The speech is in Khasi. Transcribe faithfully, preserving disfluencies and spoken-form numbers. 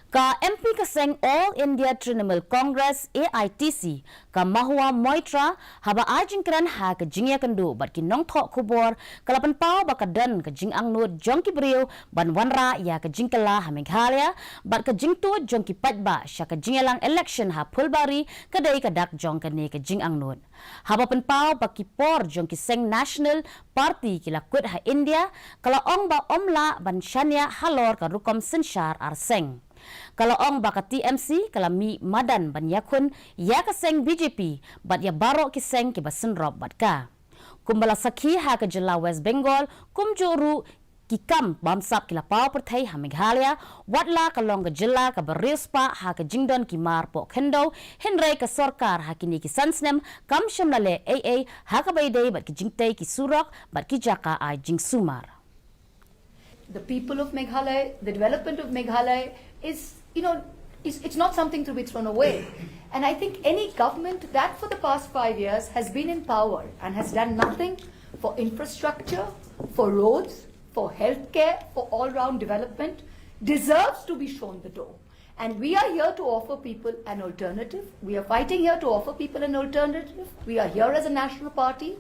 Ka MP ka seng All India Trinamool Congress, A I T C, ka Mahua Moitra, haba ai jingkren ha ka jingïakynduh bad ki nongthoh khubor, ka la pynpaw ba ka don ka jingangnud jong ki briew ban wanrah ïa ka jingkylla ha Meghalaya, bad ka jingtuid jong ki paidbah sha ka jingïalang election ha Phulbari ka dei ka dak jong kane ka jingangnud. Haba pynpaw ba ki por jong ki seng National Party ki la kut ha India, ka la ong ba ym lah ban shaniah halor ka rukom synshar ar seng. Ka la ong ba ka T M C ka la mih madan ban ïakhun ïa ka seng B J P bad ïa baroh ki seng kiba synrop bad ka. Kumba la sakhi ha ka jylla West Bengal, kumjuh ruh ki kam bamsap ki la paw pyrthei ha Meghalaya, wat la ka long ka jylla kaba riewspah ha ka jingdon ki mar poh khyndew, hynrei ka sorkar ha kine ki san snem kam shym la leh ei ei ha kaba ïadei bad ki jingtei ki surok bad ki jaka ai jingsumar. The people of Meghalaya, the development of Meghalaya is, you know, is, it's not something to be thrown away. And I think any government that for the past five years has been in power and has done nothing for infrastructure, for roads, for healthcare, for all-round development deserves to be shown the door. And we are here to offer people an alternative. We are fighting here to offer people an alternative. We are here as a national party